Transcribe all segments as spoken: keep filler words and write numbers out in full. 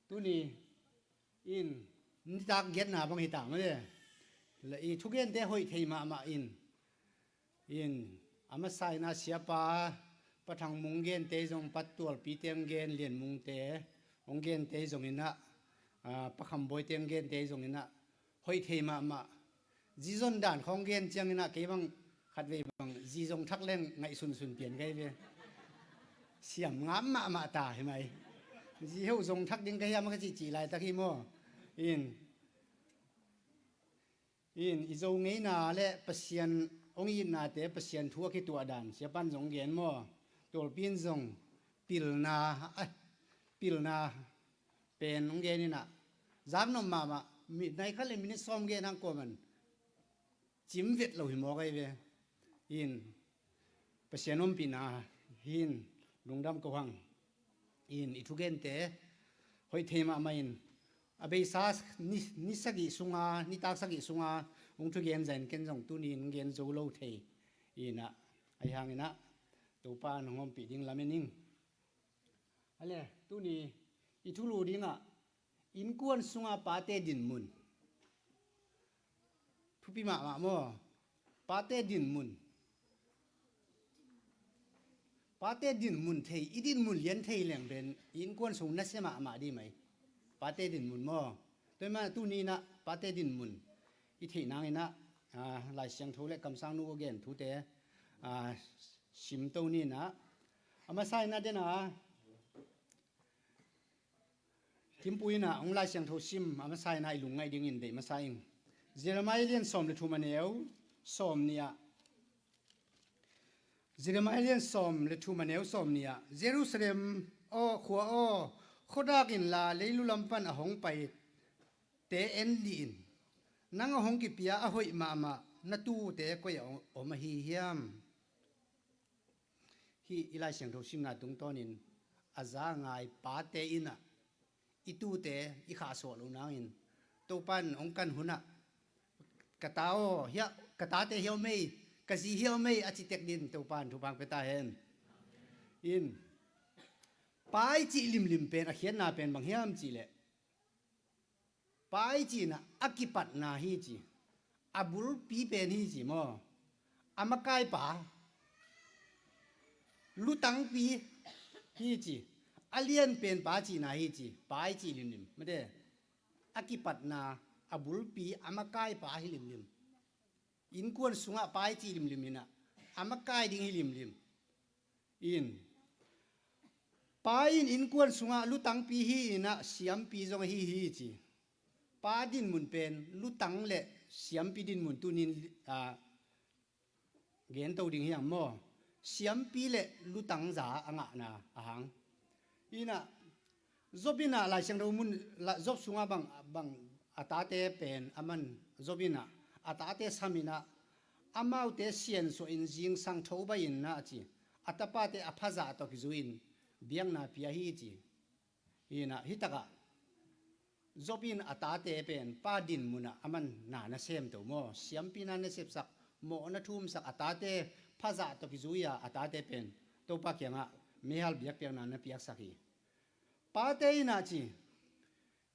Tuni in nitak giatna bang hi ta mah le. I thugente hoih thei mahmah in, in a masa in ah siapa Pa Thang Mung gente zong, Pa Tualpi te hong gen, Lian Mung te hong gente zong in ah, ah, Pa Kham Bawi te hong gente zong in ah hoih thei mahmah. Zi zon dan khawng gen ciangin ah kei bang khatvei bang zi zong thak leng ngaihsunsun pian ka hi ve. Siam ngam mahmah ta hi mai. Zi heuh zong thak ding ka hiam ka cihcih laitak hi maw? In, in i Zo ngeina le Pasian hong itnate, Pasian thu a kituah dan siapan zong gen maw? Tualpi in zong pilna, ai, pilna pen hong gen in ah, zaknop mahmah, mi nai khat le minute sawm gen hang kuaman cim vet lo hi mawk ahi ve. In Pasian ompihna hi in, lungdam ko hang. In i thugente hoih thei mahmah in, a beisa ni, ni sagih sunga, nitak sagih sunga hong thugen zah in ken zong tuni in gen zo lo thei. In ah, ahi hangin ah Topa in hong ompih ding lamen ing. A le, tuni i thulu dingah innkuan sunga pate dinmun. Thupi mahmah maw? Pate dinmun. Pate dinmun thei, i dinmun lian thei leng pen i innkuan sung nasia mahmah dih mai. Pate dinmun maw? Tua ahih manin tuni in ah pate dinmun i theih nangin ah, ah, Lai Siangtho le kamsangnu a gen thute, ah, simto ni in ah, a masa in ah den a, Kimpu in ah hong Lai Siangtho sim a masa in ah i lungngaih dingin deih masa ing. Jeremiah lian sawm le thum a neu sawm nih ah, Jeremiah lian sawm le thum a neu sawm nih ah, Jerusalem aw, khua aw, khuadak inla leilu lam pan a hong paite en dih in. Nang a hong kipia a hoih mahmah na tuute koi ah om ahi hiam? Hih i Lai Siangtho simna tungtawnin a za a ngai pate in ah i tute i khahsuah loh nangin Topa in hong kan hunah, ka ta aw, hiah, ka tate hiau mei, ka zi hiau mei a ci tek din Topa in thupha pia ta hen. In, pa i cih limlim pen a khiatna pen bang hiam cihleh, pa i cihna a kipatna hi ci. A bulpi pen hi ci maw? A makaipa. Lutangpi hi ci. A lianpen pa cihna hi ci. Pa i cih limlim. Mate. A kipatna, a bulpi, a makaipa hi limlim. Innkuan sungah pa i cih limlim in ah, a makai ding hi limlim. In, pa in innkuan sungah lutangpi hi in ah siampi zong ahi hi ci. Pa dinmun pen lutang le siampi dinmun tunin, ah, gento ding hi ang maw? Siampi le lutang za a ngahna a hang. In ah, Job in ah Lai Siangtho mun, la, Job sungah bang, bang a tate pen a man, Job in ah a tate sam in ah, amaute siansuah in zingsang tho bai in ah ci. A tapate a phazah tawh kizui in biakna pia hi ci. In ah, hi takah Job in a tate pen pa dinmun ah a man na na semto maw? Siampi na na sepsak, mawhna thumsak, a tate phazah tawh kizui a, a tate pen Topa kiangah meihal biakpiakna na piaksak hi. Pate in ah ci,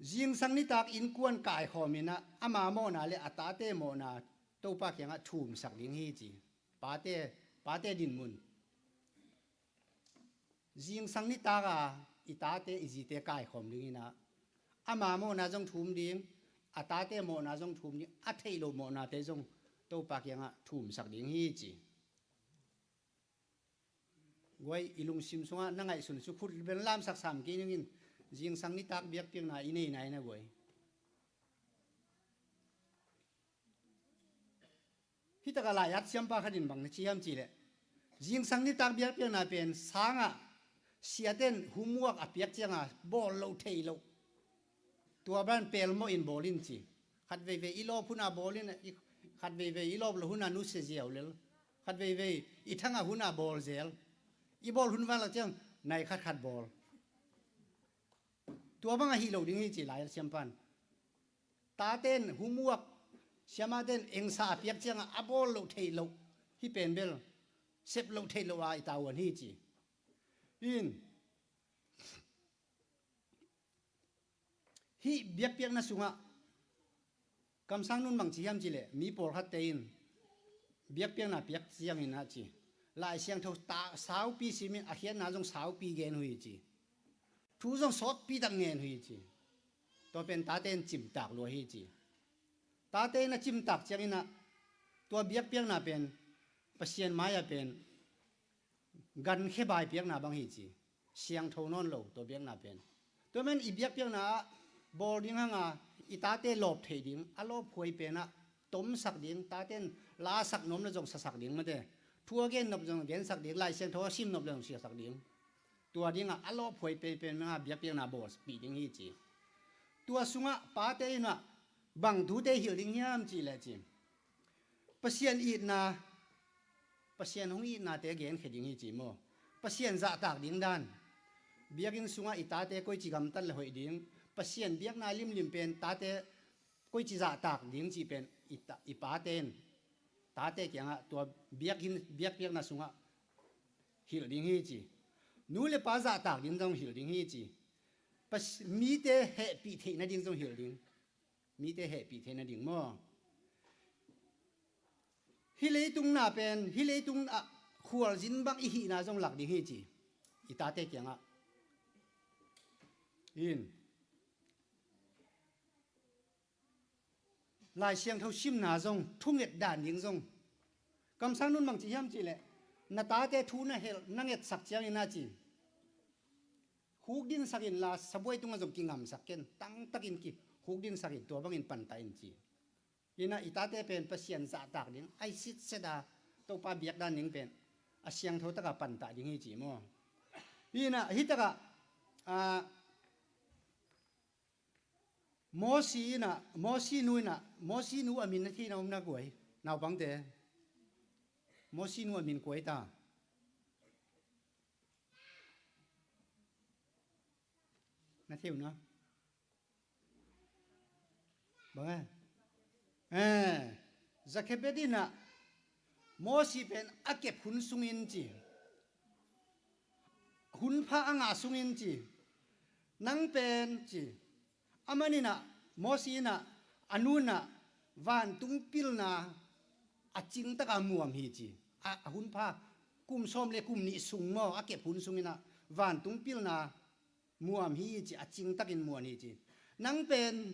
zingsang nitak innkuan kaikhawm in ah ama mawhna le a tate mawhna Topa kiangah thumsak ding hi ci. Pate, pate dinmun. Zingsang nitak a i tate i zite kaikhawm ding in ah, ama mawhna zong thum ding, a tate mawhna zong thum ding, a theih loh mawhnate zong Topa kiangah thumsak ding hi ci. Guai, i lungsim sungah na ngaihsun su khut bel lamsak sam kei ning in, zingsang nitak biakpiakna i nei nai na guai. Hi takah lai-at siampa khat in bang na ci hiam cihleh, zingsang nitak biakpiakna pen sangah siaten homework a piak cianga bawl loh theih loh, tua ban pelmawh in bawl in ci. Khat veivei i lawp huna bawl in, i, khat veivei i lawp loh huna nusia ziau lel. Khat veivei i thangah huna bawl zel. I bawl hun vanglak ciang nai khat khat bawl. Tua bang ahi lo ding hi ci lai-at siampan. Taten homework, siamaten engsa a piak cianga a bawl loh theih loh, hih pen bel sep loh theih loh a i tavuan hi ci. In, Hih biakpiakna sungah kamsang nun bang ci hiam cih leh, mi pawlkhatte in biakpiakna piak ciangin ah ci, Lai Siangtho ta saupi simin a khiatna zong saupi gen uh hi ci. Thu zong sawtpi tak ngen uh hi ci. Tua pen tate in cimtak lua hi ci. Tate in a cimtak ciangin ah tua biakpiakna pen Pasian mai-ah pen gankhia bai piakna bang hi ci. Siangtho nawn lo tua biakna pen. Tua man i biakpiakna ah bawl ding hanga i tate lawp theih ding, a lawphuai pen ah tomsak ding, tate in la sak nuam le zong sasak ding mate. Thu a gen nop zong gensak ding, Lai Siangtho a sim nop le zong siasak ding. Tua dingah a lawphuai penpen manga biakpiakna bawlpih ding hi ci. Tua sungah pate in ah bang thute hilh ding hiam cih leh ci, Pasian itna, Pasian hong itnate genkhia ding hi ci maw? Pasian zahtak ding dan. Biakinn sungah i tate koici gamtat le hoih ding, Pasian biakna limlim pen tate koici zahtak ding cih pen i ta, i pate in tate kiangah tua biakinn, biakpiakna sungah hilh ding hi ci. Nu le pa zahtak ding zong hilh ding hi ci. Pas, mite hehpih theih nading zong hilh ding. Mite hehpih theih nading maw? Hih leitung na pen, hih leitung ah khualzin bang i hihna zong lak ding hi ci. I tate kiangah. In. Lai Siangtho simna zong, thunget dan ding zong. Kamsang nun bang ci hiam cih leh, na tate thu na helh, na ngetsak ciangin ah ci, hukdinsak inla, sabuai tungah zong kingamsak ken, tangtakin ki hukdinsak in, tua bangin pantah in ci. Inah i tate pen Pasian zahtak ding, ai sitset a, Topa biak dan ding pen a siangtho takah pantah ding hi ci maw? Inah, hih takah, ah, Mosi inah, Mosi nu inah, Mosi nu a min na thei na om na guai, naupangte. Mosi nu a min kuai ta. Na thei uh na. Bang e? Eh, Jochebed inah, Mosi pen a kep hun sungin ci. Hun pha a ngah sungin ci. Nang pen ci. Aman inah, Mosi inah, a nu inah, vantung pilna a cingtaka muam hi ci. A, a hun pha, kum sawm le kum nih sung maw, a kep hun sung inah, vantung pilna muam hi ci, a cingtakin muam hi ci. Nang pen,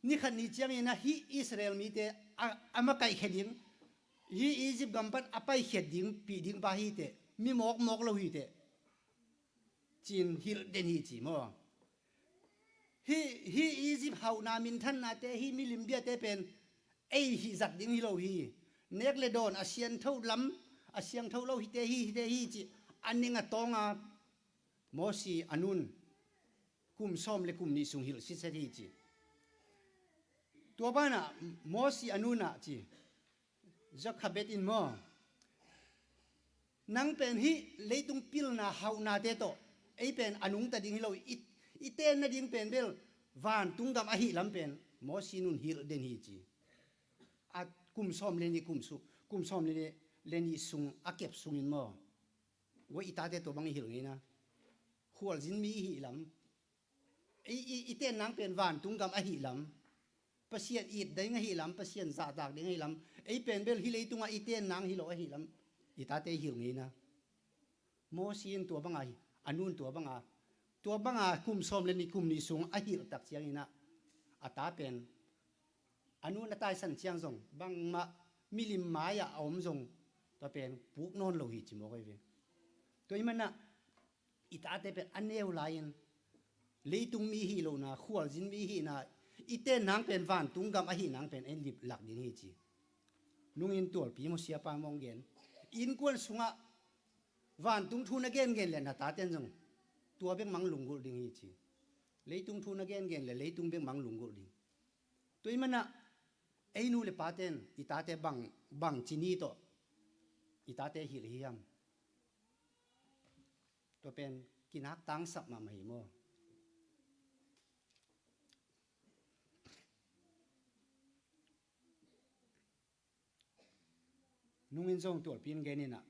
ni khat ni ciangin ah hih Israel mite a, a makaihkhia ding, hih Egypt gam pan a paikhiat ding, pih ding pa hi teh, mi mawkmawk lo hi teh, ci-in hilh den hi ci maw? Hih, hih Egypt hauhna minthannate, hih milim biate pen ei hih zat ding hi lo hi. Nek le dawn a siangtho lam, a siangtho lo hite hi, hite hi ci, a ning a tawnga Mosi a nun kum sawm le kum nih sung hilh sitset hi ci. Tua banah Mosi a nunah ci, Jochebed in maw, nang pen hih leitung pilna hauhnate tawh ei pen a nungta ding hi lo, i, i tenna ding pen bel vantung gam ahih lam pen Mosi nun hilh den hi ci. A kum sawm le nih kum su, kum sawm le nih, le nih sung a kep sungin maw, Ua i tate tua bang i hilh ngeina. Khualzin mi i hih lam. I, i, i ten nang pen vantung gam ahih lam. Pasian it ding ahih lam, Pasian zahtak ding ahih lam. Ei pen bel hih leitungah i ten nang hi lo ahih lam. I tate i hilh ngeina. Mosi in tua banga hi, a nun tua banga. Tua banga kum sawm le nih kum nih sung a hilh tak ciangin ah, a ta pen a nun a taisan ciang zong, bangmah milim mai-ah a om zong, tua pen puk nawn lo hi ci mawk ahi ve. Tua ahih manah i tate pen a neu lai-in leitung mi hi lohna, khualzin mi hihna, i ten nang pen vantung gam ahih nang pen en lip lak ding hi ci. Nungin tualpi maw, siapa mawng gen, innkuan sungah vantung thu na gengen le na taten zong tua bek mang lunggulh ding hi ci. Leitung thu na gengen le leitung bek mang lunggulh ding. Tua ahih manah ei nu le paten i tate bang, bang ci ni tawh i tate hilh hi hiam? Tua pen kinak tangsak mahmah hi maw? Nungin zong tualpi in gen inah,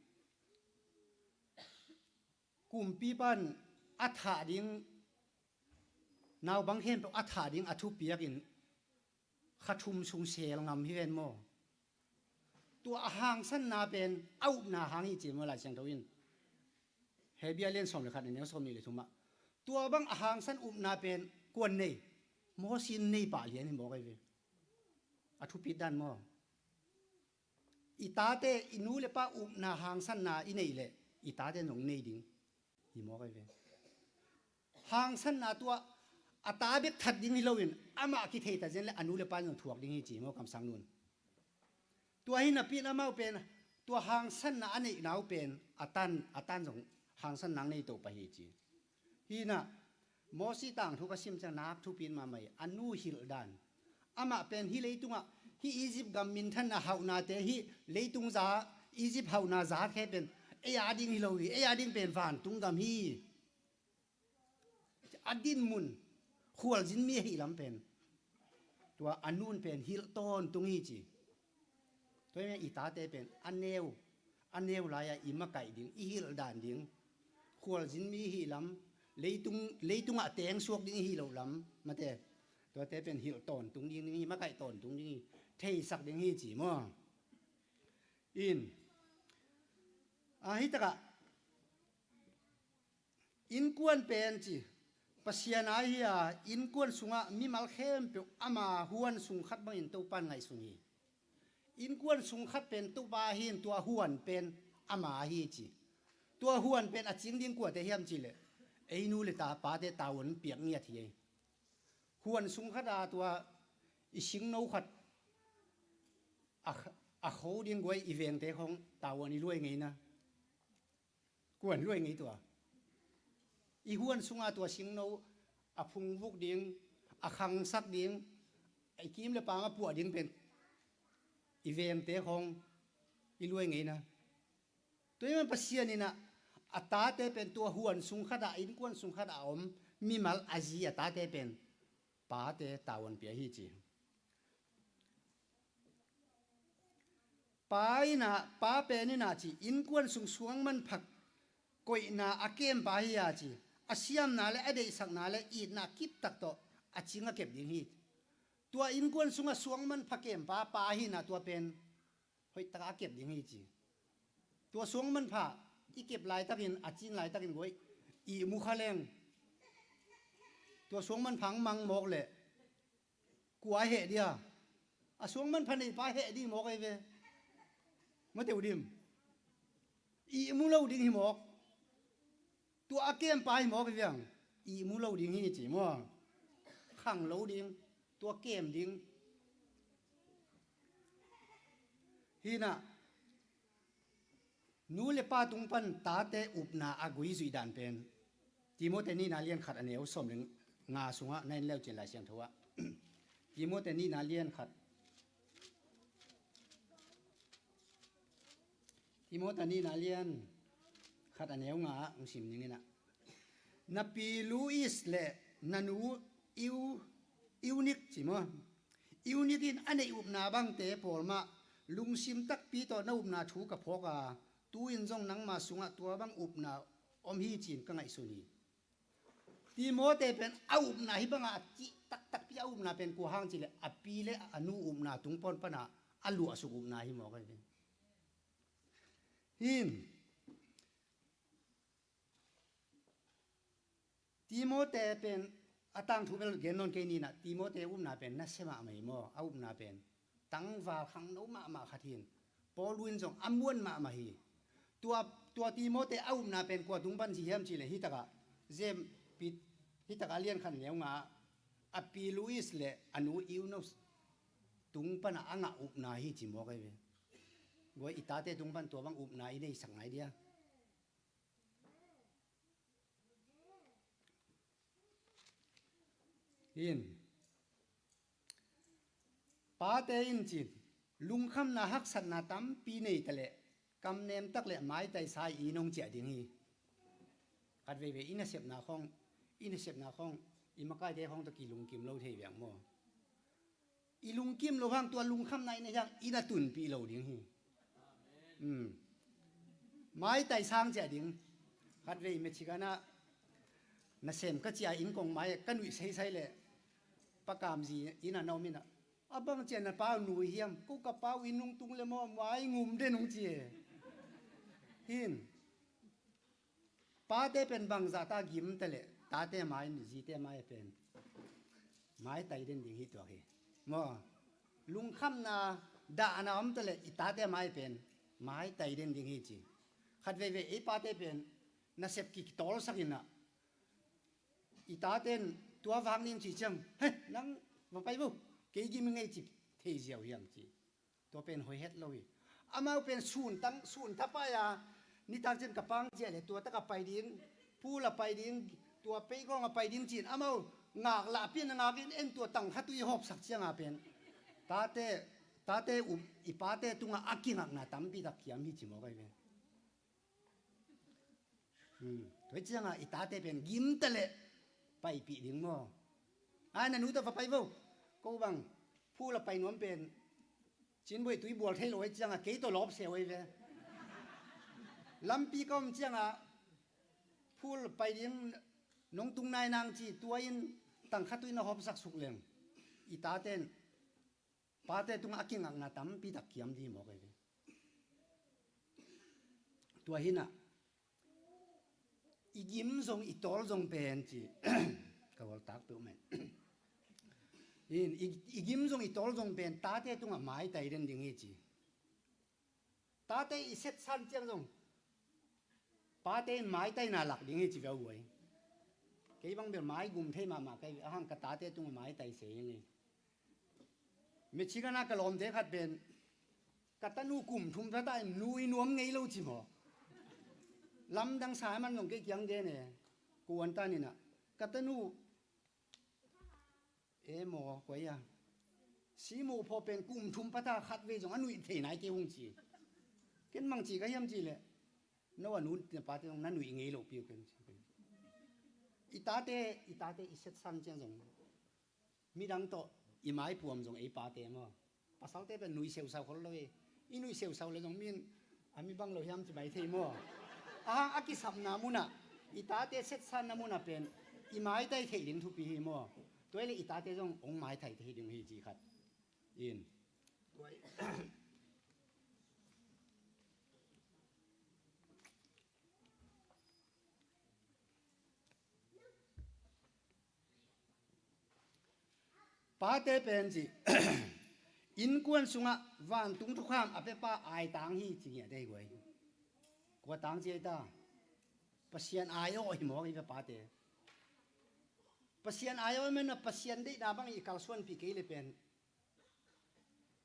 kumpipa in a thah ding Naupang khempeuh a thah ding a thupiak in kha thum sung sel ngam hi ven maw? Tua a hangsanna pen a upna hang hi ci maw Lai Siangtho in? Hebru a lian sawm le khat a neu sawm nih le thum ah. Tua bang a hangsan upna pen kuan nei? Mosi in nei pah lian hi mawk ahi ve. A thupit dan maw? I tate, i nu le pa upna hangsanna i neih leh i tate zong nei ding hi mawk ahi ve. Hangsanna tua a ta bek that ding hi loin amah kithei ta zen le a nu le pa in zong thuak ding hi ci maw kamsang nun? Tua hi napi in amau pen tua hangsanna a neihna uh pen a tan a tan zong hangsanna nei to pah hi ci. Hi na, Mosi tangthu ka sim ciang nak thupi in mahmah hi. A nu hilh dan, amah pen hih leitungah hih Egypt gam minthanna hauhnate hih leitung za, Egypt hauhna za khe pen ei a ding hi lo hi. Ei a ding pen vantung gam hi. A dinmun khualzin mi ahi lam pen tua a nun pen hilh tawntung hi ci. Tua hi i tate pen a neu a neu lai-a i makaih ding, i hilh dan ding, khualzin mi ihi lam, leitung, leitungah teng suak ding ihi loh lam mate, tuate pen hilh tawntung ding, ding hi, makaih tawntung ding hi, theisak ding hi ci maw? In, a, hi takah innkuan pen ci, Pasian a hi a, innkuan sungah mimal khempeuh ama huan sung khat bangin Topan ngaihsun hi. Innkuan sung khat pen Topa hi in tua huan pen ama ahi ci. Tua huan pen a cing ding kuate hiam ci leh ei nu le ta pate tavuan piak ngiat hi ei. Huan sung khat a tua i singno khat a, a kho ding guai i vengte khong tavuan i luai ngeina. Kuan luai ngei tua. I huan sunga tua singno a phungvuk ding, a khangsak ding, a i kim le pang a puah ding pen i vengte khong i luai ngeina. Tua hi man Pasian in a, a tate pen tua huan sung khat a, innkuan sung khat a om mimal a zi a tate pen pate tavuan pia hi ci. Pa in a, pa pen in a ci, innkuan sung suang manpha koihna a kempa hi a ci, a siamna le a deihsakna le itna kiptak tawh a cing a kep ding hi. Tua innkuan sungah suang manpha kempa pa hi in a tua pen hoihtaka a kep ding hi ci. Tua suang manpha i kep laitakin, a cin laitakin guai ihmu kha leng tua suang manpha hong mang mawk leh kua heh dia? A suang manpha neipa heh ding mawk ahi ve. Mawteu dim. Ihmu lo ding hi mawk. Tua a kempa hi mawk hi viang. Ihmu lo ding hi ci maw? Khang lo ding. Tua kem ding. Hi na, nu le pa tung pan tate upna a gui zuih dan pen Timote nihna lian khat a neu sawm le nga sungah na en leu cin Lai Siangtho ah. Timote nihna lian khat. Timote nihna lian khat a neu nga ah hong sim ning in a. Na pi Lois le na nu Eu-, Eunik ci maw? Eunik in a neih upna bangte pawl mah lungsim takpi tawh na upna thu ka phawk a, tu-in zong nangma sungah tua bang upna om hi ci-in ka ngaihsun hi. Timote pen a upna hih bangah a cih taktakpi a upna pen kua hang cih leh a pi le a nu upna tung pawn pana a luahsuk upna hi mawk ahi ve. Hin Timote pen a tangthu bel gen nawn kei ni na, Timote upna pen nasia mahmah hi maw? A upna pen tangval khangno mahmah khat hin Paul in zong a muan mahmah hi. Tua, tua Timote a upna pen kua tung pan ci hiam cih leh hi takah James pit, hi takah lian khat neu nga a pi Lois le a nu Eunice tung pana a ngah upna hi ci mawk ahi ve. Guai i tate tung pan tua bang upna i neisak ngai dia. In pate in cin lungkhamna haksatna tampi nei ta leh kamnem tak le maitai sa i nong ciah ding hi. Khat veivei i nasepna khong, i nasepna khong, i makaite khong tawh kilungkim lo thei viang maw? I lungkim lo hang tua lungkhamna i nei hang i na tunpih lo ding hi. Maitai sang ciah ding. Khat vei Michigan ah Nasem ka ciah inn kong mai ka nuih seisai leh Pa Kam zi inn a na om in ah, a bang ciah na pau nuih hiam? Ko ka pau inn hong tung le maw, mai ngum den hong ci e. Hin pate pen bangzah ta gim ta leh tate mai, zite mai pen maitai den ding hi tuak hi. Maw, lungkhamna, dahna om ta leh i tate mai pen maitai den ding hi ci. Khat veivei ei pate pen nasep kikitawlsak in ah, i taten tua vak ning ci ciang, "He, nang va pai vo, kei gim ngei," ci thei ziau hiam ci. Tua pen hoih het lo hi. Amau pen sun tang, sun thapai a, nitak ciang ka pang ciah leh tua tak a pai ding, pool a pai ding, tua playground a pai ding ci-in amau ngak lahpih in a ngak in, en tua tangkha tui a hawpsak ciangah pen tate, tate um, i pate tungah a kingakna tampi tak kiam hi ci mawk ahi ve. Hmm. Tua hi ciangah i tate pen gim ta leh paipih ding maw? Ai, na nu tawh va pai vo. Ko bang pool a pai nuam pen cinbuai tui bual thei lo ahi ciangah kei tawh lawp se uh ahi ve. Lampi ka om ciangah pool pai ding nong tung nai nang ci, tua in tangkha tui na hawpsak suk leng i taten pate tungah a kingakna tampi tak kiam ding hi mawk ahi ve. Tua hi in ah, i gim zong i tawl zong pen ci. Ka hawltak peuhmah in, i, i gim zong i tawl zong pen tate tungah maitai den ding hi ci. Tate i setsan ciang zong pate in maitaina lak ding hi ci ve uh ahi. Kei bang bel mai gum thei mahmah ka hi ve, ahang ka tate tungah maitai se ing ei. Michigan a ka lawmte khat pen ka tanu kum thum pha ta in nuih nuam ngei lo ci maw? Lamdang sa man zong kei kiang gen e. Ka uan tan in ah, ka tanu e maw, koi a, simu phaw pen kum thum pha ta, khat vei zong a nuih thei nai kei hong ci. Ken mang ci ka hiam ci leh, no a nu na pate zong na nuih ngei lo pi uh ken ci. I tate, i tate i setsan ciang zong midang tawh i maipuam zong ei pate maw? Pasalte pen nuih seusau khol lo hi. I nuih seusau le zong mi in a mi bang lo hiam ci mai thei maw? A, a kisapna munah, i tate setsanna munah pen i maitai theih ding thupi hi maw? Tua hi leh i tate zong hong maitai thei ding hi ci khat in. Pate pen ci, innkuan sungah vantung thukham a pepa aitang hi ci ngiat dei guai. Kua tang ci ei ta? Pasian ai-awh hi mawk hi ve pate. Pasian ai-awh hi mawk in ah, Pasian deihna bang i kalsuanpih kei le pen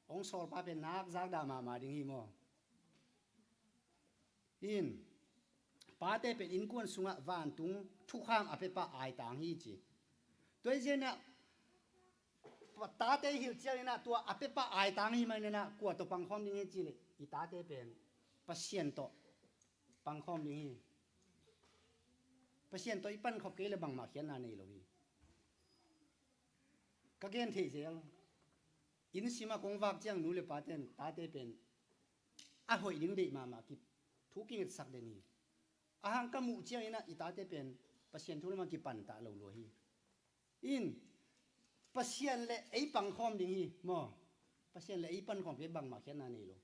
hong sawlpa pen nak zakdah mahmah ding hi maw? In, pate pen innkuan sungah vantung thukham a pepa aitang hi ci. Tua hi ciangin ah, tate hilh ciangin ah tua a pepa aitang hi mah in ah, kua tawh pangkhawm ding hi ci leh, i tate pen Pasian tawh pangkhawm ding hi. Pasian tawh i pankhop kei leh bangmah khiatna nei lo hi. Ka gen theih zel. Inn simah kong vak ciang nu le pate'n tate pen a hoih ding deih mahmah, ki, thu kingetsak den hi. Ahang ka muh ciangin ah i tate pen Pasian thu lamah kipantah lo lua hi. In, Pasian le ei pangkhawm ding hi maw? Pasian le ei pangkhawm kei bangmah khiatna nei lo.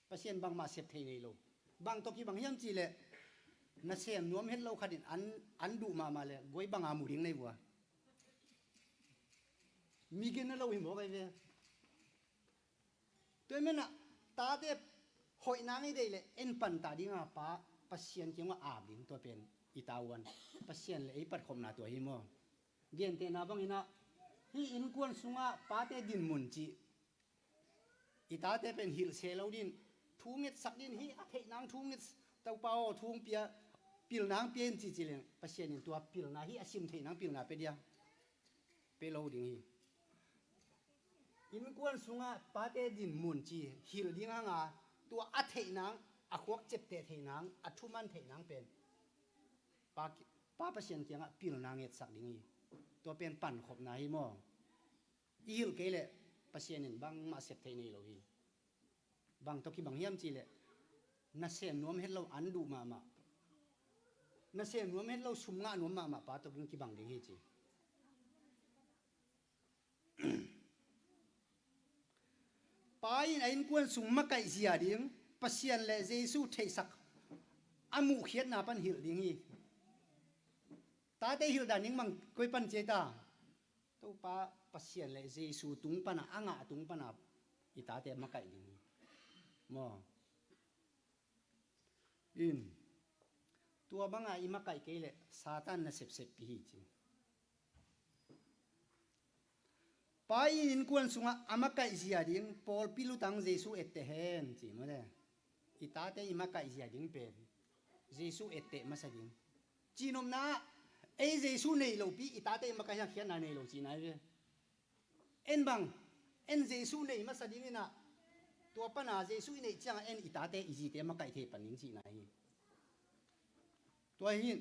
Pasian bangmah sep thei nei lo. Bang tawh kibang hiam cih leh, nasem nuam het lo khat in an, an duh mahmah leh guai banga mu ding nei vua. Mi gen na lo hi mawk ai ve. Tua hi menah tate hoih nang i deih leh en pantah dinga pa Pasian kiangah ap ding, tua pen i tavuan. Pasian le ei patkhopna tua hi maw? Gentehna bangin ah, hih innkuan sungah pate dinmun cih, i tate pen hilh se lo din, thu ngetsak din, hih a theih nang thu nget, Topa aw, thu hong pia, pilna hong pia in cih cih leng Pasian in tua pilna, hih a sim theih nang pilna pia dia? Pia lo ding hi. Innkuan sungah pate dinmun ci hilh ding hanga, tua a theih nang, a khuak cepteh theih nang, a thuman theih nang pen Pa, Pa Pasian kiangah pilna ngetsak ding hi. Tua pen pankhopna hi maw? I hilh kei leh Pasian in bangmah sep theih nei lo hi. Bang tawh kibang hiam cih leh, nasem nuam het lo, an duh mahmah. nasem nuam het lo, sum ngah nuam mahmah pa tawh kibang ding hi ci. Pa in a innkuan sung makaih zia ding, Pasian le Jesu theihsak a muhkhiatna pan hilh ding hi. Tate hilh dan ding bang koi pan ci ei ta? Topa Pasian le Jesu tung pana, a ngah tung pana i tate makaih ding hi. Maw? In, tua banga i makaih kei leh Satan na sepsep pi hi ci. Pa in innkuan sungah a makaih zia ding pawlpi lutang Jesu etteh hen ci mawte. I tate i makaih zia ding pen Jesu etteh masa ding. Cihnopna ah ei Jesu nei lopi i tate i makaih hiang khiatna nei lo cihna hi ve. En bang, en Jesu nei masa ding inah, tua pana Jesu i neih ciangah en i tate i zite makaih thei pan ding cihna hi. Tua hi,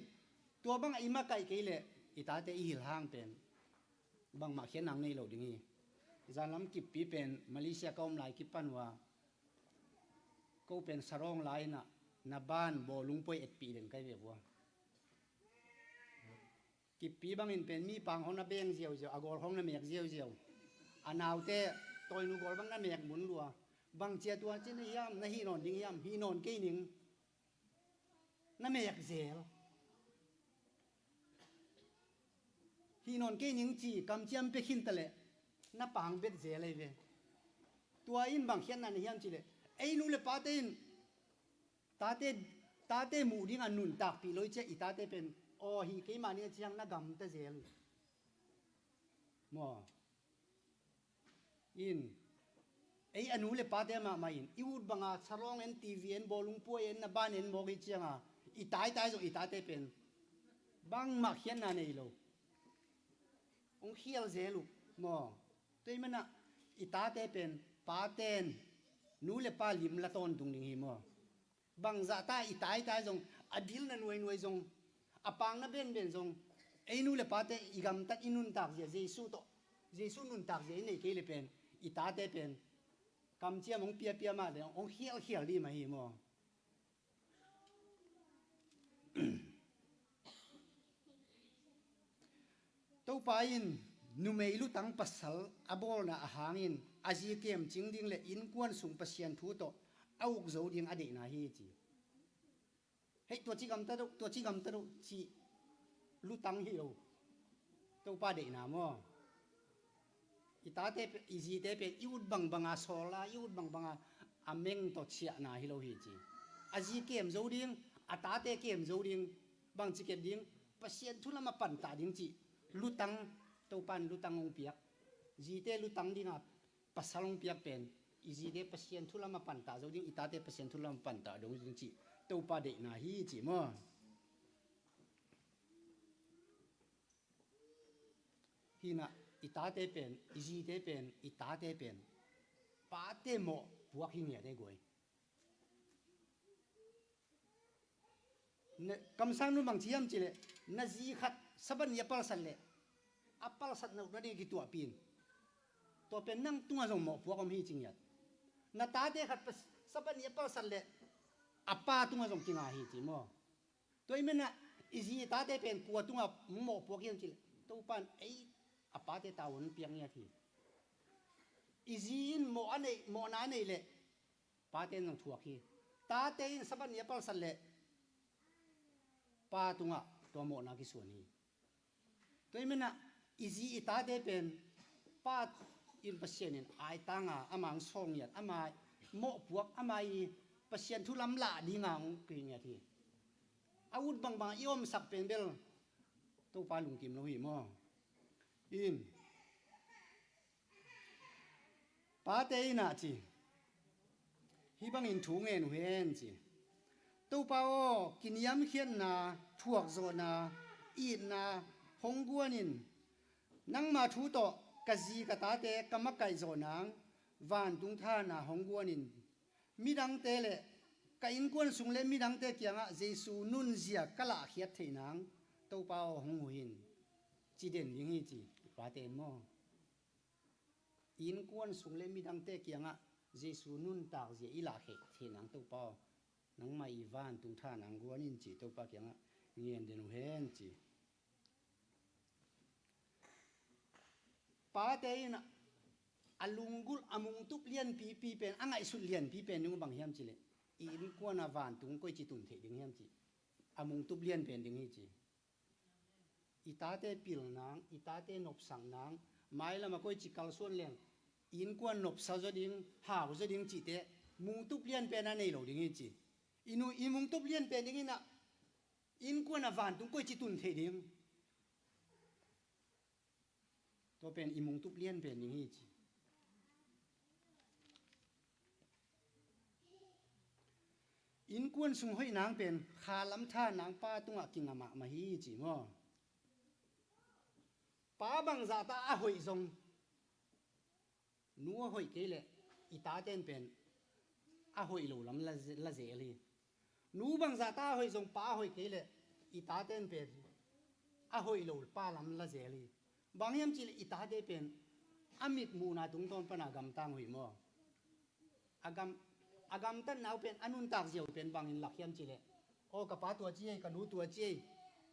tua bangah i makaih kei leh i tate i hilh hang pen bangmah khiatna nei lo ding hi. Zanlam kippi pen Malaysia ka om lai kipan uh a, ko pen sarawng lai inah na ban bawlung puai etpih den kai ve vua. Kippi bangin pen mi pang hong na beng ziauziau, a gawl hong na mek ziauziau. A naute tawinu gawl bang na mek mun lua. Bang cia tua ci na hiam, na hih nawn ding hiam, hih nawn kei ning. Na mek zel. Hih nawn kei ning ci kamciam pia khin ta leh na pang bet zel ei ve. Tua in bang khiatna na hiam ci leh ei nu le pate in tate, tate muh ding a nuntakpih lo i cia i tate pen aw hih keimah ning a ciang na gamta zel uh. Maw? In, ei a nu le pate mahmah in i ut banga sarawng en, TV en, bawlung puai en, na ban en mawk i cianga i taitai zong i tate pen bangmah khiatna nei lo. Hong khial zel uh. Maw? Tua i manah i tate pen paten nu le pa lim la tawntung ding hi maw? Bangzah ta i taitai zong, a bil na nuainuai zong, a pang na benben zong, ei nu le pate i gamtat i nuntak zia Jesu tawh, Jesu nuntak zia i nei kei le pen i tate pen kamciam hong piapia mah le hong khialkhial dih mah hi maw? Topa in numei lutang pasal a bawlna a hangin a zi kemcing ding le innkuan sung Pasian thu tawh a uk zo ding a deihna hi ci. Hei, tua ci gamta doh, tua ci gamta doh cih lutang hi lo. Topa deihna maw? I tate pe-, i zite pen i ut bangbanga sawl a, i ut bangbanga a meng tawh ciahna hi lo hi ci. A zi kem zo ding, a tate kem zo ding, bangci kep ding, Pasian thu lam a pantah ding cih lutang, Topa in lutang hong piak. Zite lutang dinga pasal hong piak pen i zite Pasian thu lam a pantah zo ding, i tate Pasian thu lam a pantah zo ding cih Topa deihna hi ci maw? Hinah i tate pen, i zite pen, i tate pen pate mawhpuak hi ngiat ei guai. Na, kamsang nu bang ci hiam ci leh, na zi khat Sabbath ni a palsat leh a palsatna uh na ding kituahpih in. Tua pen nang tungah zong mawhpuak om hi ci ngiat. Na tate khat pas-, Sabbath ni a palsat leh a pa tungah zong kinga hi ci maw? Tua i menah i zi i tate pen kua tungah mawhpuak hiam ci leh, Topa in ei a pate tavuan piak ngiat hi. I zi in mawh a nei, mawhna a nei leh pate in zong thuak hi. Tate in Sabbath ni a palsat leh pa tungah tua mawhna kisuan hi. Tua i menah i zi i tate pen pa in Pasian in aitanga ama hong sawl ngiat, ama mawhpuak, ama i Pasian thu lam lah dinga hong kih ngiat hi. A ut bangbang i omsak pen bel Topa lungkim lo hi maw? In, pate in ah ci, hih bangin thu ngen uh hen ci. Topa aw, kiniamkhiatna, thuakzawhna, itna hong guan in. Nangma thu tawh ka zi ka tate ka makaih zawh nang vantung thana hong guan in. Midangte le ka innkuan sung le midangte kiangah Jesu nunzia ka lahkhiat theih nang Topa aw hong huh in. Ci den ding hi ci, i pate in maw? Innkuan sung le midangte kiangah Jesu nuntakzia i lahkhiat theih nang Topa aw, nangmah i vantung thana hong guan in ci Topa kiangah ngen den uh hen ci. Pate in a lunggulh a mungtup lianpipi pen, a ngaihsut lianpi pen ding uh bang hiam cileh, i innkuan a vantung koici tun theih ding hiam ci. A mungtup lian pen ding hi ci. I tate pil nang, i tate nopsak nang, mailam a koici kalsuan leng i innkuan nopsa zaw ding, hau zaw ding cihte mungtup lian pen a nei lo ding hi ci. I nu, i mungtup lian pen ding in a innkuan a vantung koici tun theih ding. Tua pen i mungtup lian pen ding hi ci. Innkuan sung hoih nang pen khalam tha nang pa tungah kinga mahmah hi ci maw? Pa bangzah ta a hoih zong, nu a hoih kei leh i taten pen a hoih lo lam la, la zel hi. Nu bangzah ta a hoih zong, pa a hoih kei leh i taten pen a hoih lo pa lam la zel hi. Bang hiam cileh i tate pen a mitmuhna tungtawn pana gamtang uh hi maw? A gam, a gamtatna uh pen, a nuntak zia uh pen bangin lak hiam cileh, aw, ka pa tua ci ei, ka nu tua ci ei,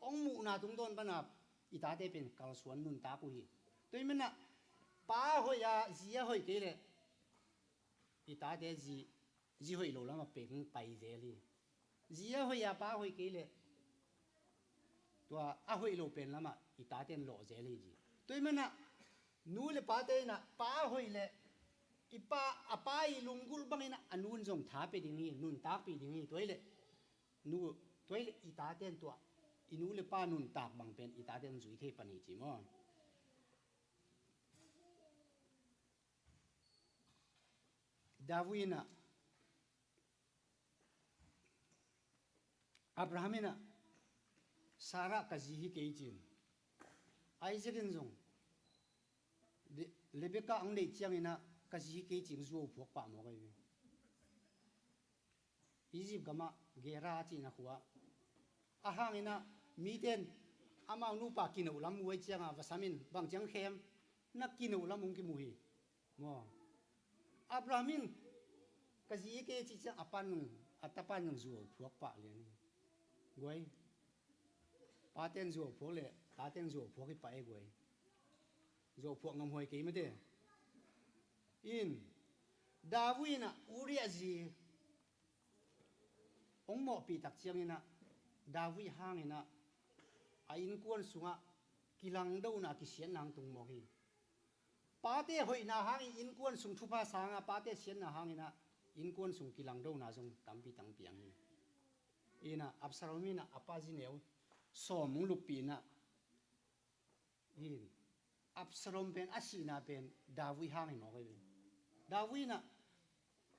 hong muhna tungtawn pana i tate pen kalsuan nuntak uh hi. Tua hi mana pa hoih a zi a hoih kei leh i tate zi, zi hoih lo lamah peng pai zel hi. Zi a hoih a pa hoih kei leh tua a hoih lo pen lamah i taten lawh zel hi ci. Tua hi mana nu le pate in a pa hoih leh i pa, a pa i lunggulh bangin a nu in zong tha pia ding hi, nuntak pia ding hi. Tua hi leh nu, tua hi leh i taten tua i nu le pa nuntak bang pen i taten zui thei pan hi ci maw? David in a, Abraham in a, Sarah ka zi hi kei ci-in, Isaac in zong Rebekah ang deih ciangin a, ka zi hi kei ci-in zuau phuak pah mawk ahi ve. Egypt gamah Gerar a cihna khua. A hangin a, miten amau nupa kinoh lam uh ahi cianga va samin bang ciang khem, na kinoh lam ung kimu hi. Maw? Abraham in ka zi hi kei cih ciang a pan, a tapan nang zuau phuak pah lian hi. Guai. Paten zuau phuak le taten zuau phuak hi pah e guai. Zuau phuak ngamhuai kei mate. In David in a Uriah zi hong mawhpih tak ciangin a, David hangin a, a innkuan sungah kilangdona kisiatna hong tung mawk hi. Pate hoihna hangin innkuan sung thupha sanga, pate siatna hangin a innkuan sung kilangdona zong tampi tang piang hi. In a Absalom in a, a pa zi neu sawm hong luppih in a, in Absalom pen a sihna pen David hang hi mawk ahi ve. David in a,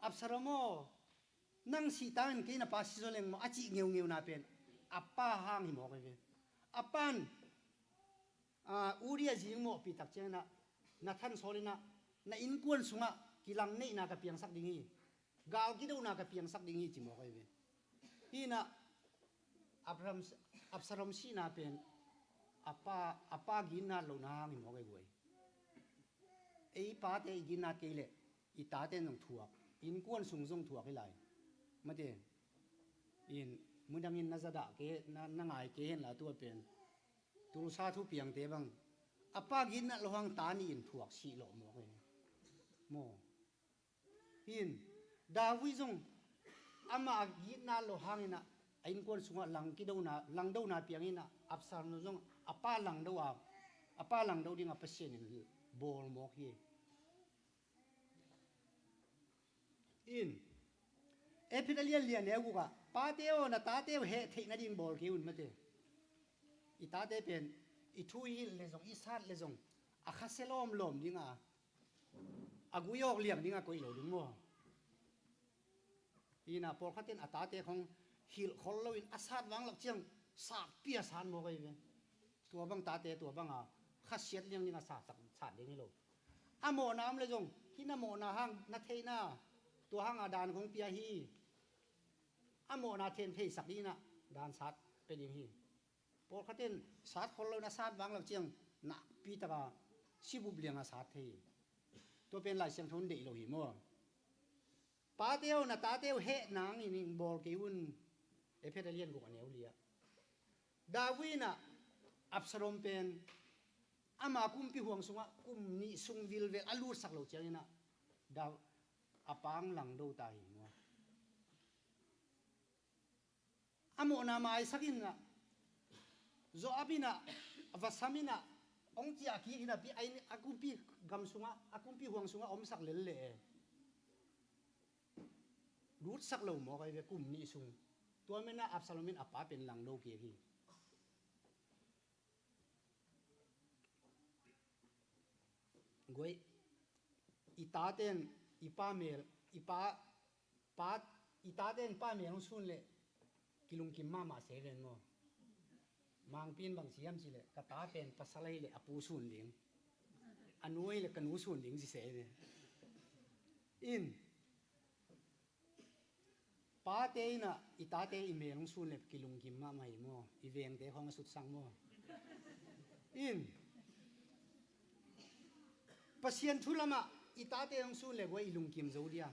Absalom aw, nang sih tangin kei na pa si zaw leng maw, a cih ngeungeuna pen a pa hang hi mawk ahi ve. A pan, a, Uriah zi hong mawhpih tak ciangin a, Nathan sawl in a, na innkuan sungah kilang neihna ka piangsak ding hi. Gal kidona ka piangsak ding hi ci mawk ahi ve. Hi in a Abraham, Absalom sihna pen a pa, a pa ginat lohna hang hi mawk ahi guai. Ei pate i ginat kei leh i taten zong thuak, innkuan sung zong thuak hi lai. Mate, in mudangin na zadah kei, na, na ngai kei henla tua pen Tulsa thupiangte bang a pa ginat lo hang ta nih in thuak sih lawh mawk ahi. Maw? Hin, David zong amah a gitna lo hangin a, a innkuan sungah lang kidona, langdona piangin a, Absalom zong a pa langdo a, a pa langdo ding a Pasian in bawl mawk hi. In, Efet a lian li a neu guk ah, pate aw, na tate uh heh theih nading bawl kei un mate. I tate pen i thu i hilh le zong, i sat le zong a khasia lawmlawm ding a, a gui awk liang ding a koih lo ding maw? Hi in a, pawlkhat in a tate khong hilh khol loin a sat vang lak ciang sakpi a sat mawk ahi ve. Tua bang tate tua bang a khasiat liang ding a sat, sat ding hi lo. A mawhna om le zong, hih na mawhna hang na theihna, tua hang a dan khong pia hi. A mawhna them theisak ding in a dan sat pia ding hi. Pawlkhat in sat khol loin a sat vang lak ciang nakpi taka sibup liang a sat thei hi. Tua pen Lai Siangtho in deih lo hi maw? Pate aw, na tate uh heh nangin bawl kei un. Efet a lian guk a neu li ah. David in ah Absalom pen ama kumpi huang sungah kum nih sung vilvel a lutsak lo ciangin ah Da-, a pa hong langdo ta hi maw. A mawhna maisak in ah, Joab in ah, va sam in ah, hong ciah kik hi napi, a inn, a kumpi gam sungah, a kumpi huang sungah omsak lel leh e, lutsak lo mawk ahi ve kum nih sung. Tua menah Absalom in a pa pen langdo kik hi. Guai, i taten i pa mel, i pa, pa, i taten pa mel hong sun leh kilungkim mahmah se ven maw. Mangpi in bang ci hiam cih leh, ka ta pen pasal ahih leh a pu sun ding, a nu ahih leh ka nu sun ding ci se ve. In, pate in ah i tate i mel hong sun leh kilungkim mahmah hi maw, i vengte khawng a sutsak maw. In, Pasian thu lamah i tate hong sun leh guai i lungkim zo dia,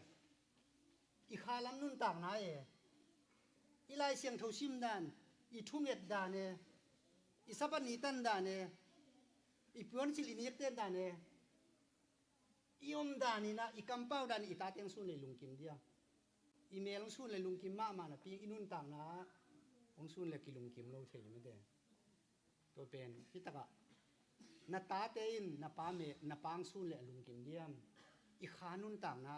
i khalam nuntakna e, i Lai Siangtho sim dan, i thunget dan e, i Sabbath ni tan dan e, i puansilh i nikten dan e, i om dan in ah, i kampau dan in i tate hong sun leh lungkim dia. I mel hong sun leh lungkim mahmah napi, i nuntakna hong sun leh kilungkim lo thei mate. Tua pen hi takah na tate in na pa mel, na pa hong sun leh a lungkim diam? I kha nuntakna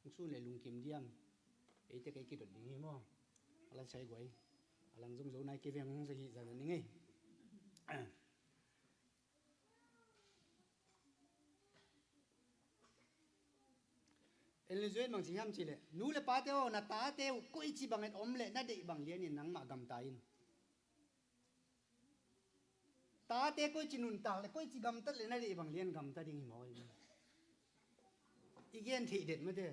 hong sun leh lungkim diam? Eite kei kidot ding hi maw. A la sai guai. A lang zong zo nai kei veng hong sa hi zan ning ei. Ellen White bang ci hiam cih leh, nu le pate aw, na tate uh koici bangin om leh na deih bang lianin nangmah gamta in. Tate koici nuntak leh koici gamtat leh na deih bang lian gamta ding hi maw. I gen theih det mate.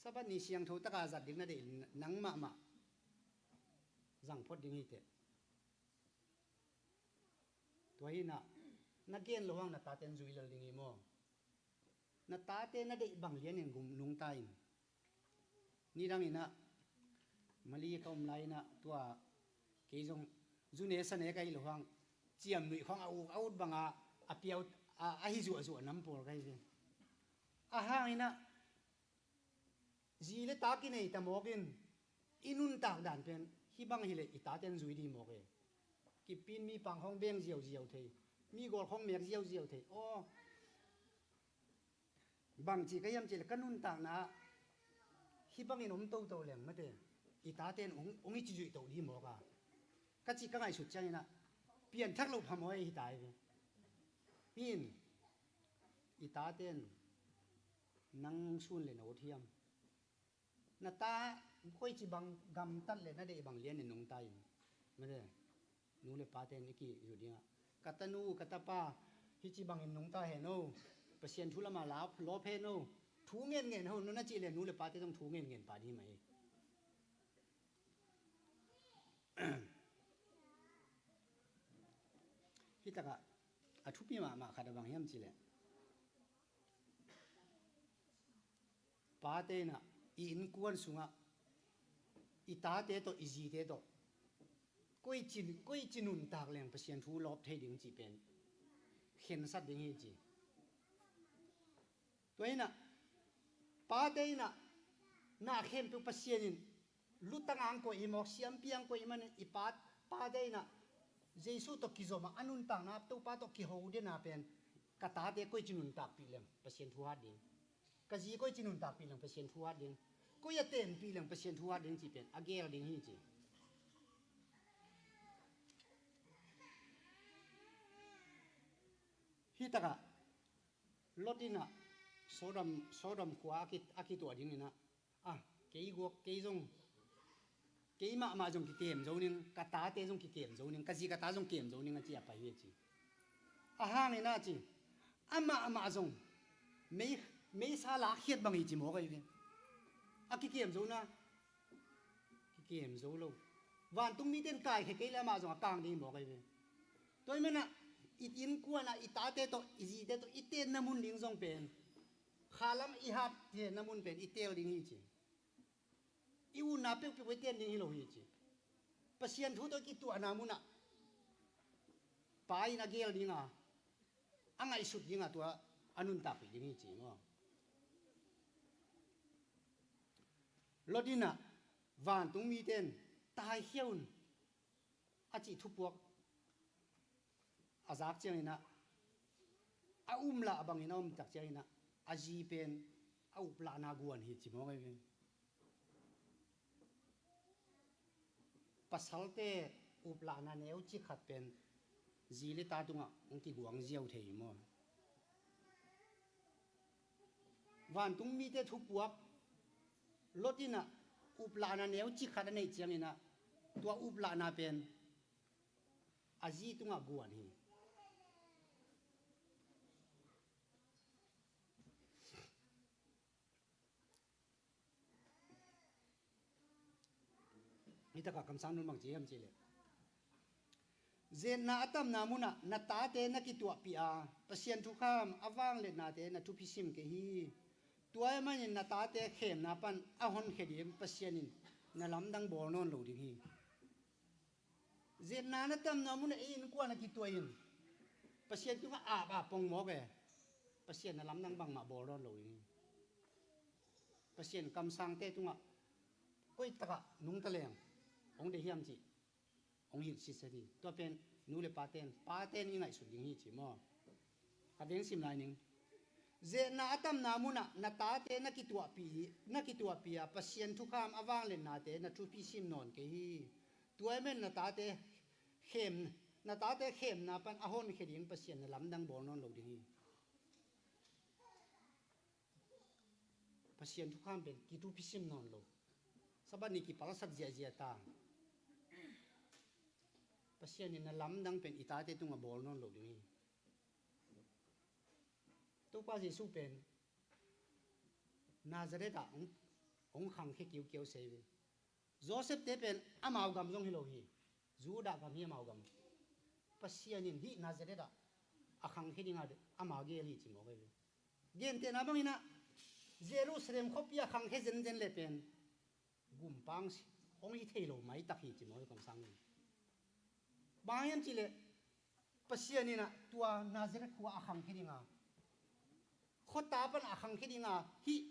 Sabbath ni siangtho taka zat ding na deih nangmah mah zang phot ding hi teh. Tua hi in ah, na gen loh hang na taten zui lel ding hi maw. Na tate na deih bang lianin gum nungta in. Nidang in ah, Mali ka om lai in ah, tua kei zong zu ne sa ne ka hih loh hang, ciamnuih khawng a uk a ut banga a piau, a, a hi zuahzuah nam pawl ka hi ve. A hang in ah, zi le ta kinei ta mawk in, i nuntak dan pen hih bang hi leh i taten zui ding mawk e. Kipi in mi pang khawng beng ziauziau thei, mi gawl khawng mek ziauziau thei. Aw, bangci ka hiam cih leh ka nuntakna ah hih bangin om toto leng mate, i taten hong, hong i ci zuih toh ding mawk a, ka cih ka ngaihsut ciangin ah pianthak loh phamawh ahi ta hi ve. Hi in, i taten nang sun leh na ut hiam? Na ta koici bang gamtat leh na deih bang lianin nungta in. Mate, nu le paten i kizui dingah, ka tanu, ka tapa, hih ci bangin nungta hen o, Pasian thu lamah lawp, lawp hen o, thu ngenngen ho, nuna cih leh nu le pate zong thu ngenngen pah ding hi mah hi. Hih takah a thupi mahmah khat a bang hiam cih leh, pate in ah i innkuan sungah i tate tawh, i zite tawh koici, koici nuntak leng Pasian thu lawp thei ding cih pen khensat ding hi ci. Tua in ah, pate in ah, na khempeuh Pasian in lutang ang koih hi mawk, siampi ang koih hi manin i pa, pate in ah Jesu tawh kizom a, a nuntakna, Topa tawh kiho dena pen, ka tate koici nuntakpih leng Pasian thu hat ding, ka zi koici nuntakpih leng Pasian thu hat ding, koi a tenpih leng Pasian thu hat ding cih pen a gel ding hi ci. Hih takah Lot in ah Sodom, Sodom khua a ki, a kituah ding in ah, ah, kei guak, kei zong, kei mahmah zong kikem zo ning, ka tate zong kikem zo ning, ka zi ka ta zong kem zo ning a ci a pai hi a ci. A hang in ah ci, amahmah zong mei, meisa lakkhiat bang hi ci mawk ahi ve. A kikem zo na, kikem zo lo. Vantung mite in kaikhia kei leh amah zong a kang ding hi mawk ahi ve. Tua ahih manin ah i innkuan ah i tate tawh, i zite tawh i tenna mun ding zong pen, khalam i hat theihna mun pen i tel ding hi ci. I utna peuhpeuh i ten ding hi lo hi ci. Pasian thu tawh kituahna munah Pa in a geel dinga, a ngaihsut dinga tua a nuntakpih ding hi ci maw? Lot in ah vantung mite in taikhia un a cih thupuak a zak cianginah, a umlah bangin a omtak cianginah, a zi pen a uplahna guan hi ci maw? Pasalte uplahna neu cikhat pen zi le ta tungah hong kiguang ziau thei hi maw? Vantung mite thupuak Lot in ah uplahna neu cikhat a neih cianginah, tua uplahna pen a zi tungah guan hi. Nitakah kamsang nun bang ci hiam cihleh, zetna a tamna munah na tate na kituahpih a, Pasian thukham a vangliatnate na thupi sim kei hi. Tua ahih manin na tate khemna pan a honkhia ding Pasian in na lamdang bawl nawn lo ding hi. Zetna na tamna munah ei innkuan a kituah in Pasian tungah ap a pongmawk e, Pasian na lamdang bangmah bawl nawn lo ding hi. Pasian kamsangte tungah koi takah nungta leng hong deih hiam cih hong hilh sitset hi. Tua pen nu le paten, paten i ngaihsut ding hi ci maw? Ka veng sim lai ning. Zetna a tamna munah na tate na kituahpih, na kituahpih a, Pasian thukham a vangliatnate na thupi sim nawn kei hi. Tua ahih manin na tate khem, na tate khemna pan a honkhia ding Pasian na lamdang bawl nawn lo ding hi. Pasian thukham pen kithupi sim nawn lo. Sabbath ni kipalsat ziahziah ta. Pasian in na lamdang pen i tate tungah bawl nawn lo ding hi. Topa Jesu pen Nazareth ah hong, hong khangkhia kiukiau sei ve. Joseph te pen amau gam zong hi lo hi. Judah gam hi amau gam. Pasian in hih Nazareth ah a khangkhia dinga ama geel hi ci mawk hi ve. Gentehna bangin ah Jerusalem khuapi a khangkhia zenzen le pen gumpang si, hong hi thei lo maitak hi ci mawk hi kamsang in. Bang hiam cihleh Pasian in ah tua Nazareth khua a khangkhia dinga, khuata pan a khangkhia dinga, hih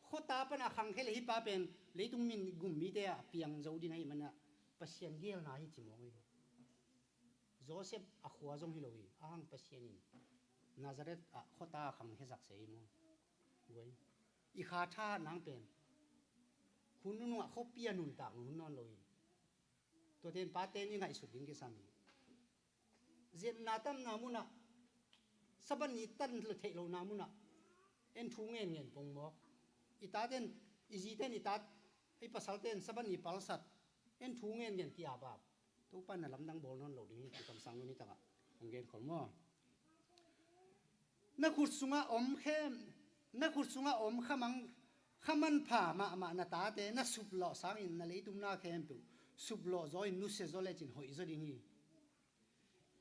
khuata pan a khangkhia le hih pa pen leitung min gum mite ah piang zo ding ahih manah Pasian geelna hi ci mawk hi. Joseph a khua zong hi lo hi, a hang Pasian in Nazareth ah khuata a khangkhia zak se hi maw? Guai. I kha tha nang pen hun nunung ah khuapi a nuntak hun nawn lo hi. Tuate in paten i ngaihsut ding kisam hi. Zetna tamna munah, Sabbath ni tan theih lohna munah en thu ngen ngen pongmawk. I taten, i ziten, i tat, i pasalten Sabbath ni palsat en thu ngen ngen ki-apap. Topa na lamdang bawl nawn lo ding hi ci kamsang lo nitakah hong genkhol maw? Na khut sungah om khem, na khut sungah om khamang, kha manpha mahmah na tate na suplawh sangin na leitung na khempeuh suplawh zaw in nusia zaw lecin hoih zaw ding hi.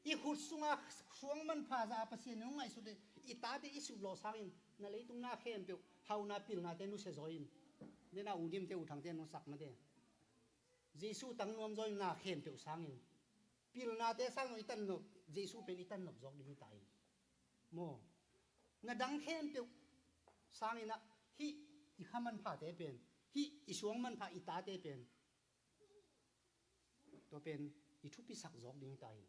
I khut sungah suang manpha zah a Pasian in hong ngaihsut i tate i suplawh sangin na leitung na khempeuh hauhna pilnate nusia zaw in. Nena u Dimte, u Thangte nong sak mate. Jesu tang nuam zaw in na khempeuh sangin pilnate sang i tan nop, Jesu pen i tan nop zawk ding hi ta hi. Maw? Na dang khempeuh sangin ah hih i kha manphate pen, hih i suang manpha i tate pen, tua pen i thupisak zawk ding hi ta hi.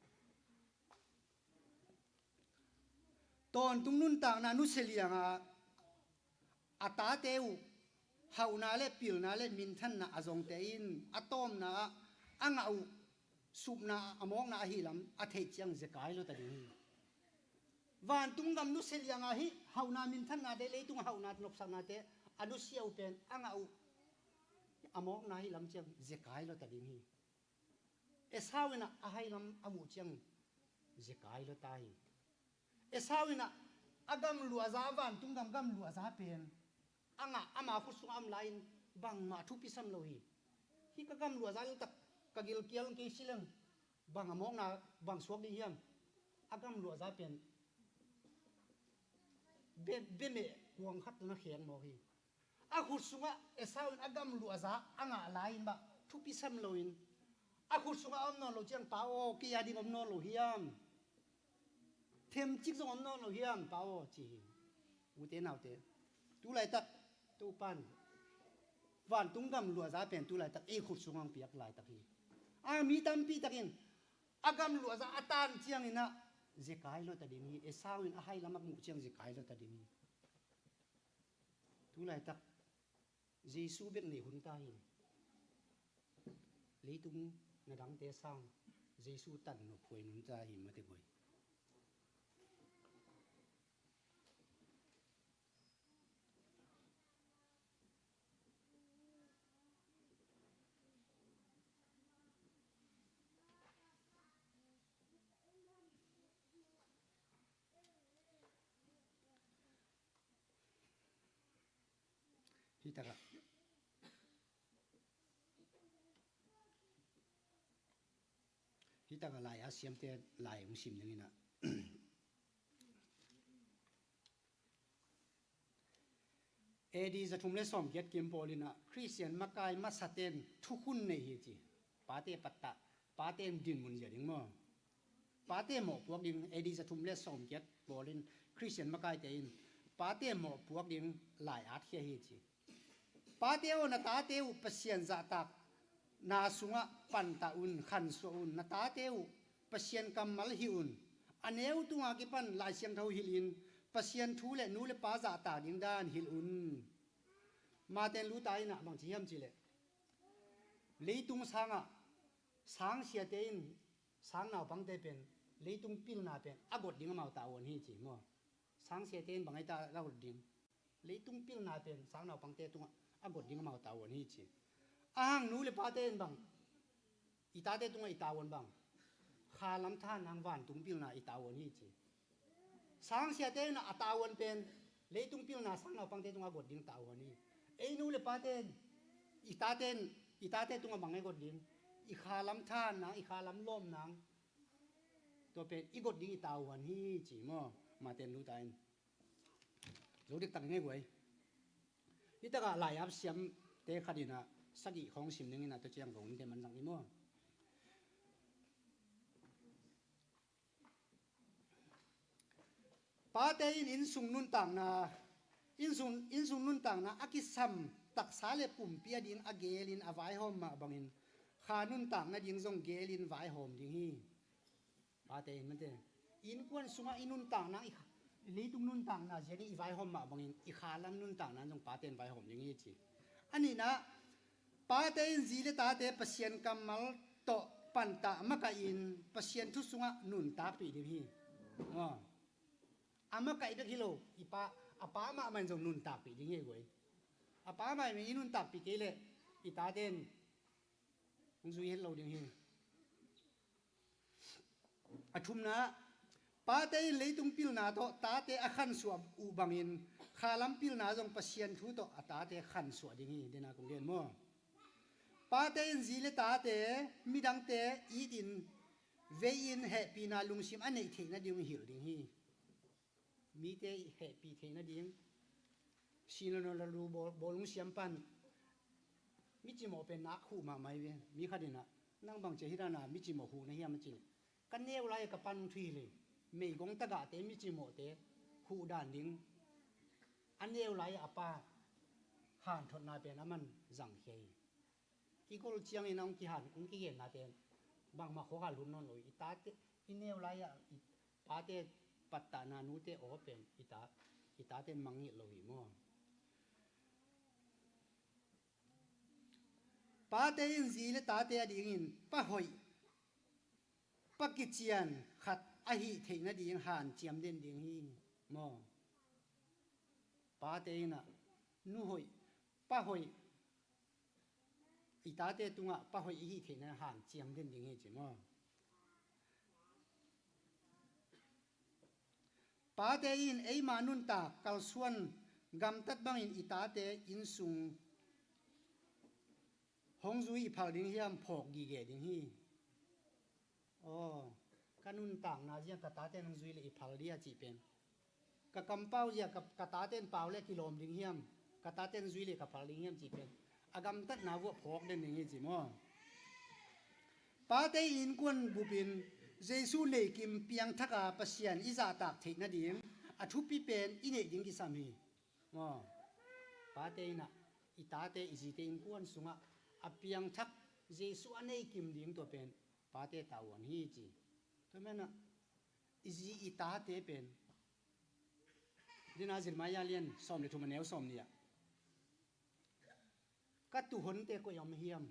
Tawntung nuntakna nusia lianga a tate uh hauhna le pilna le minthanna a zongte in a tawpna ah a ngah uh supna a mawkna ahi lam a theih ciang zekai lua ta ding hi. Vantung gam nusia lianga hih hauhna minthannate, leitung hauhna nopsaknate a nusia uh pen a ngah uh a mawkna ahi lam ciang zekai lua ta ding hi. Esau in ah a hai lam a muh ciang zekai lua ta hi. Esau in ah a gamluahza, a vantung gam gamluahza pen a ngah, ama khut sungah a om lai-in bangmah thupi sam lo hi. Hih ka gamluahza leltak ka gilkial kei si leng bang a mawkna bang suak ding hiam? A gamluahza pen be, bemeh kuang khat na khek mawk hi. A khut sungah Esau in a gamluahza a ngah lai-in bah thupi sam loin A khut sungah a om nawn lo ciang, Pa aw, kei a ding om nawn lo hiam? Themcik zong om nawn lo hiam, Pa aw, ci hi. Ute naute, tu laitak Topan vantung gam luahza pen tu laitak ei khut sungah hong piak laitak hi. A mi tampi takin a gam luahza a tan ciangin ah zekai lawta ding hi. Esau in a hai lam a muh ciang zekai lawta ding hi. Tu laitak Jesu bek nei hun ta hi. Leitung na dangte sang Jesu tan nop huai hun ta hi mate guai. Hi takah, hi takah lai a siamte lai hong sim dingin ah, A D za thum le sawmgiat kim pawl in ah Khristian makai masaten thukhun nei hi ci. Pate pattah, pate dinmun zia ding maw? Pate mawhpuak ding, A D za thum le sawmgiat pawl in Khristian makaite in pate mawhpuak ding lai atkhia hi ci. Pate aw, na tate uh Pasian zahtakna sungah pantah un, khansuah un. Na tate uh Pasian kammal hilh un. A neu tunga kipan Lai Siangtho hilhin Pasian thu le nu le pa zahtak ding dan hilh un. Martin Luther in ah bangci hiam cihleh, leitung sangah sangsiate in sang naupangte pen leitung pilna pen a got ding amau tavuan hi ci maw? Sangsiate in bang a i ta a got ding? Leitung pilna pen sang naupangte tungah a got ding amau tavuan hi ci. A hang nu le pate in bang i tate tungah i tavuan bang? Kha lam tha nang vantung pilna i tavuan hi ci. Sangsiate in a tavuan pen leitung pilna sang naupangte tungah a got ding tavuan hi. Ei nu le pate in i tate in, i tate tungah bang a got ding? I kha lam tha nang, i kha lam lawm nang. Tua pen i got ding i tavuan hi ci maw? Martin Luther in. Zo diktak ngei guai. Hi takah lai-ap siamte khat in ah sagih khawng sim dingin ah tua ciang vong in te man zang i maw? Pate in innsung nuntakna, innsung, innsung nuntakna a kisam taksa le pumpi a ding a gelin a vaihawm mah bangin kha nuntak nading zong gelin vaihawm ding hi. Pate in mate, innkuan sungah i nuntakna, i kha-, leitung nuntakna zia ding i vaihawm mah bangin i kha lam nuntakna zong pate in vaihawm ding hi ci. A nihna, pate in zi le tate Pasian kammal tawh pantah makaihin Pasian thu sungah nuntakpih ding hi. Aw. A makaih bek hi lo, i pa, a pa mahmah in zong nuntakpih ding hi guai. A pa mahmah in i nuntakpih kei leh i tate in hong zui het lo ding hi. A thumna, pate in leitung pilna tawh tate a khansuah uh bangin kha lam pilna zong Pasian thu tawh a tate khansuah ding hi, dena kong gen maw? Pate in zi le tate midangte itin vei-in hehpihna lungsim a neih theih nading hilh ding hi. Mite hehpih theih nading, sihna nawn lo bawl, bawlung siam pan mi cimawh pen nak huh mahmah hi ve. Mi khat in ah, nang bang cia hi dana mi cimawh huh na hiam a cih leh, ka neu lai-a ka pan hong thuhilh hi. Meigong tagahte mi cimawhte huh dan ding a neu lai-a a pa hanthotna pen a man zangkhia hi. I gol ciangin a hong kihan, hong kigennate bangmah khawk a lut nawn lo hi. I tate, i neu lai-a i pate pattahna, nute aw pen i ta, i tate mangngilh lo hi maw? Pate in zi le tate adingin pa hoih, pa kician khat a hih theih nading hanciam den ding hi maw? Pate in ah nu hoih, pa hoih, i tate tungah pa hoih i hih theihna hanciam den ding hi ci maw? Pate in eima nuntak kalsuan gamtat bangin i tate innsung hong zui i phal ding hiam, phawk gige ding hi. Aw, ka nuntakna zia ka tate in hong zui le i phal dia cih pen, ka kampau zia ka, ka tate in pau le kilawm ding hiam, ka tate in zui le ka phal ding hiam cih pen a gamtatna vuah phawk den ding hi ci maw? Pate i innkuan bupin Jesu neikim piangthaka Pasian i zahtak theih nading a thupi pen i neih ding kisam hi. Maw? Pate inah i tate i zite innkuan sungah a piangthak Jesu a neikim ding tua pen pate tavuan hi ci. Tua menah i zi i tate pen dina Jeremiah lian sawm le thum a neu sawm nih ah ka tuhonte koi om hiam?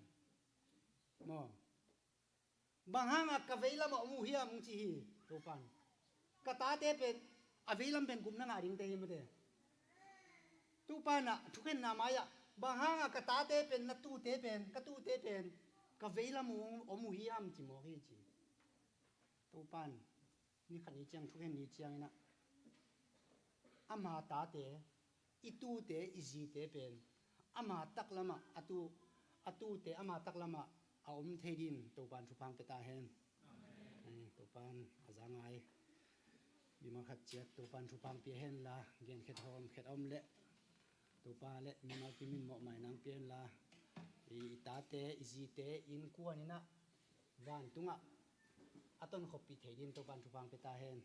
Maw? Bang hangah ka veilamah om uh hiam hong ci hi. Topan ka tate pen a veilam pen gupna ngah dingte hi mate. Topan ah thukhenna mai-ah bang hangah ka tate pen na tute pen ka tute pen ka veilam uh om uh hiam ci mawk hi ci. Topan ni khat ni ciang thukhen ni cianginah ama tate i tute i zite pen ama taklamah a tu a tute ama taklamah a om thei din Topan thupha pia ta hen. Topan a za ngai mimal khat ciat Topan thupha pia hen la gen khet hawm khet om le Topa le mimal kimin mawhmai nang pia hen la i tate i zite innkuan inah vantungah a tonkhopih thei din Topan thupha pia ta hen.